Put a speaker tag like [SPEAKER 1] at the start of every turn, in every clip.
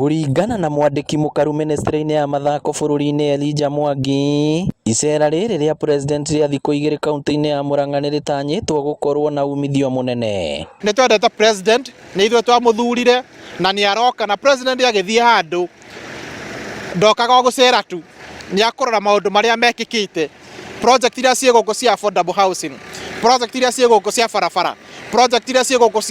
[SPEAKER 1] Kũringana na mwandĩki mũkaru mĩnĩstrĩ-inĩ ya mathako bũrũri-inĩ Elijah Mwangi, icera rĩrĩ rĩa president rĩa thikũ 2 kaunti-inĩ ya Murang'a nĩrĩtanyĩtwo gũkorwo na umithio mũnene.
[SPEAKER 2] Nĩ twendete president, nĩ ithuĩ twamũthurire na nĩ aroka, na president agĩthiĩ handũ ndokaga o gũcera tu, nĩ akũrora maũndũ marĩa mekĩkĩte, project iria ciĩ gũkũ cia affordable housing, project iria ciĩ gũkũ cia barabara, project iria ciĩ gũkũ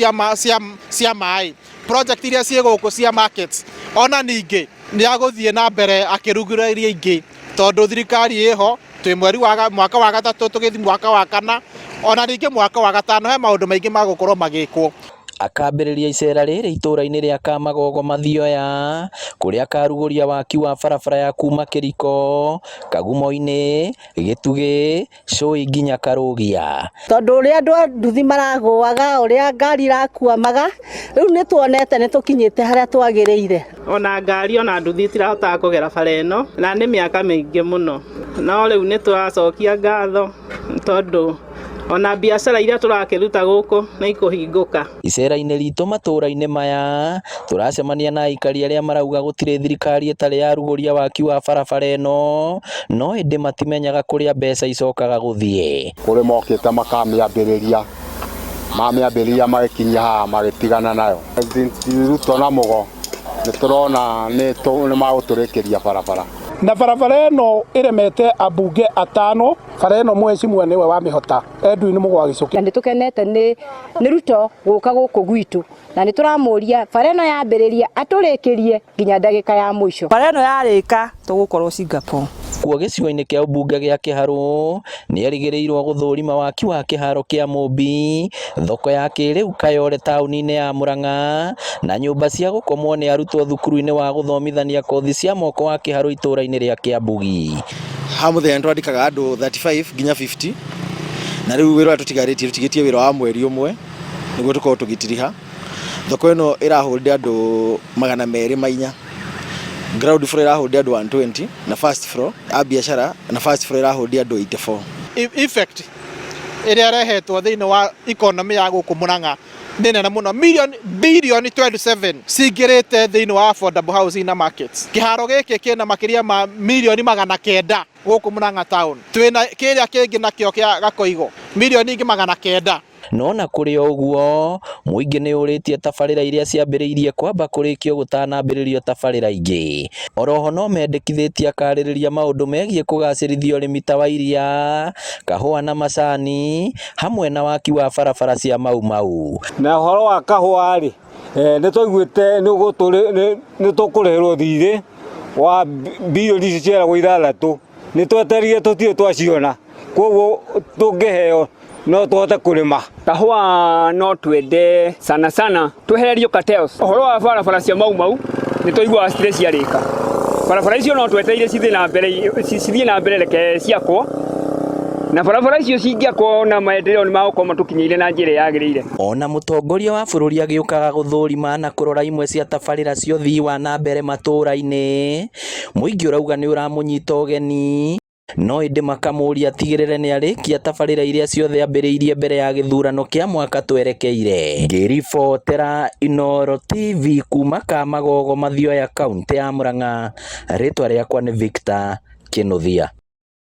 [SPEAKER 2] cia maĩ, project iria ciĩ gũkũ cia markets. Ona ningĩ nĩ agũthiĩ na mbere akĩrugũra iria ingĩ, tondũ thirikari ĩho twĩ mweri wa mwaka wa gatatũ tũgĩthiĩ mwaka wa kana, ona ningĩ mwaka wa gatano he maũndũ maingĩ magũkorwo magĩkwo.
[SPEAKER 1] Akambĩrĩria icera rĩrĩ itũũra-inĩ rĩa Kamagogo Mathioya kũrĩa akarugũria waki wa barabara ya kuma Kĩriko, Kagumo-inĩ, Gĩtugĩ, Cũi nginya Karũgia.
[SPEAKER 3] Tondũ ũrĩa andũ a nduthi maragũaga, ũrĩa ngari irakuamaga, rĩu nĩ tuonete nĩ tũkinyĩte harĩa twagĩrĩire.
[SPEAKER 4] Ona ngari ona nduthi itirahotaga kũgera bara ĩno, na nĩ mĩaka mĩingĩ mũno, no rĩu nĩ tũracokia ngatho tondũ ona biacara iria tũrakĩruta gũkũ nĩ ikũhingũka.
[SPEAKER 1] Icera-inĩ ritũ matũũra-inĩ maya tũracemania na aikari arĩa marauga gũtirĩ thirikari ĩtarĩ yarugũria waki wa barabara ĩno, no ĩndĩ matimenyaga kũrĩa mbeca icokaga gũthiĩ.
[SPEAKER 5] Kũrĩ mokĩte makamĩambĩrĩria, mamĩambĩrĩria magĩkinyia haha magĩtigana nayo. President Ruto na Mugo nĩ tũrona nĩ magũtũrĩkĩria barabara.
[SPEAKER 6] Na barabara ĩno ĩremete ambunge atano, bara ĩno mheshimiwa nĩwe wamĩhota, Edwin Mũgo wa Gĩcũkĩ.
[SPEAKER 7] Na nĩ tũkenete nĩ Ruto gũka gũkũ gwitũ, na nĩ tũramũria bara ĩno yambĩrĩria atũrĩkĩrie nginya ndagĩka ya mũico.
[SPEAKER 8] Bara ĩno yarĩka tũgũkorwo Singapore.
[SPEAKER 1] Kuo gĩcigo-inĩ kĩa ũmbunge gĩa Kĩharũ nĩerĩgĩrĩirwo gũthũrima waki wa kĩharo kĩa Mũmbi, thoko ya kĩrĩu Kayore taũni-inĩ ya Murang'a na nyũmba cia gũkomwo nĩ arutwo thukuru-inĩ wa gũthomithania kothi cia moko wa Kĩharũ itũũra-inĩ rĩa Kĩambugi.
[SPEAKER 9] Ha mũthenya nĩ twandĩkaga andũ 35 nginya 50, na rĩu wĩra ũrĩa tũtigarĩtie tũtigĩtie wĩra wa mweri ũmwe nĩguo tũkorwo tũgĩtiriha. Thoko ĩno ĩrahũrire andũ 204, ground floor ĩrahũrire andũ 120 na first floor a biacara, na first floor ĩrahũrire andũ 84.
[SPEAKER 2] Effect ĩrĩa ĩrehetwo thĩinĩ wa economy ya gũkũ Murang'a nĩ nene mũno, million billion 27 cingĩrĩte thĩinĩ wa affordable housing na markets. Kĩharo gĩkĩ kĩna makĩria ma milioni 900 gũkũ Murang'a town, twĩna kĩrĩa kĩngĩ nakĩo kĩa Gakoigo milioni ingĩ 900.
[SPEAKER 1] No na kũrĩ o ũguo, mũingĩ nĩ ũrĩtie tabarĩra iria ciambĩrĩirie kwamba kũrĩkio gũtanambĩrĩrio tabarĩra ingĩ. Oroho no mendekithĩtie akarĩrĩria maũndũ megiĩ kũgacĩrithia ũrĩmi ta wa iria, kahũa na macani, hamwe na waki wa barabara cia Mau Mau.
[SPEAKER 10] Na ũhoro wa kahũa rĩ, nĩ twaiguĩte nĩ tũkũrĩhĩrwo thirĩ wa bilioni ici ciaragwo 6, nĩ twetereire tũtirĩ twaciona, koguo tũngĩheo no tũhote kũrĩma.
[SPEAKER 11] Kahũa no twende sana sana twehererio cartels. Ũhoro wa barabara cia Mau Mau nĩ twaiguaga citirĩ ciarĩka. Barabara icio no twetereire cithiĩ na mbere, cithiĩ na mbere, reke ciakwo, na barabara icio cingĩakwo na maendeleo nĩ magũkorwo matũkinyĩire na njĩra yagĩrĩire.
[SPEAKER 1] Ona mũtongoria wa bũrũri agĩũkaga gũthũrima na kũrora imwe cia tabarĩra cia ũthii wa na mbere matũũra-inĩ, mũingĩ ũrauga nĩ ũramũnyita ũgeni, no ĩndĩ makamũria atigĩrĩre nĩ arĩkia tabarĩra iria ciothe ambĩrĩirie mbere ya gĩthurano kĩa mwaka twerekeire. Ngĩribotera Inooro TV kuma Kamagogo Mathioya, kaũntĩ ya Murang'a, rĩtwa rĩakwa nĩ Victor Kĩnuthia.